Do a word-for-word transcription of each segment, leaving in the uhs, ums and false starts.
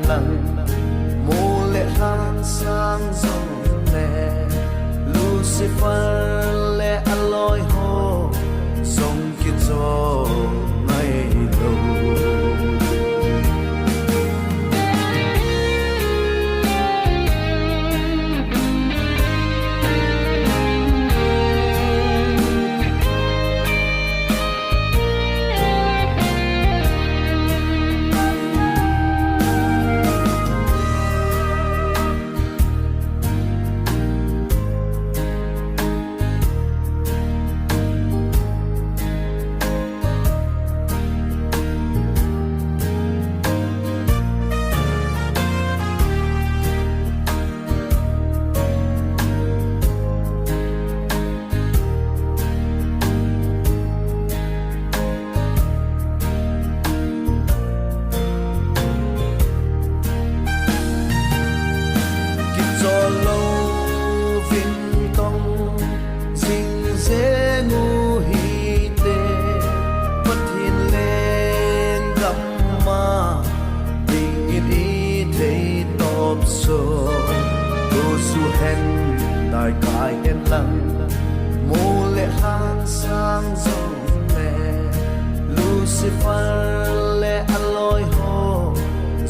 lang, mu le lhan sang jong le, Lucifer le aloi ho jong kichol ngai lou. Kichol louvin tong jing jeng u hite, Pathen lenggam a dingin i thei topso, tu su hen dai kai hen lang, mu le lhan sang jong le, Lucifer le aloi ho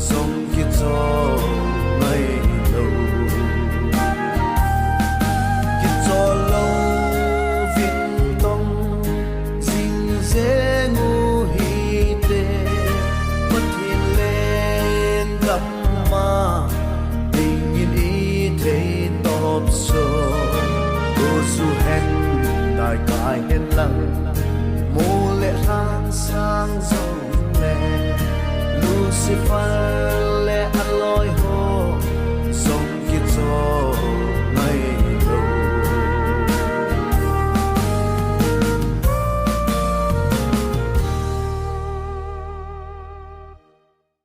jong kichol ngai lou. Kichol louvin tong jing jeng u hite, Pathen lenggam a dingin i thei topso, tu su hen dai kai hen lang, mu le lhan sang jong le, Lucifer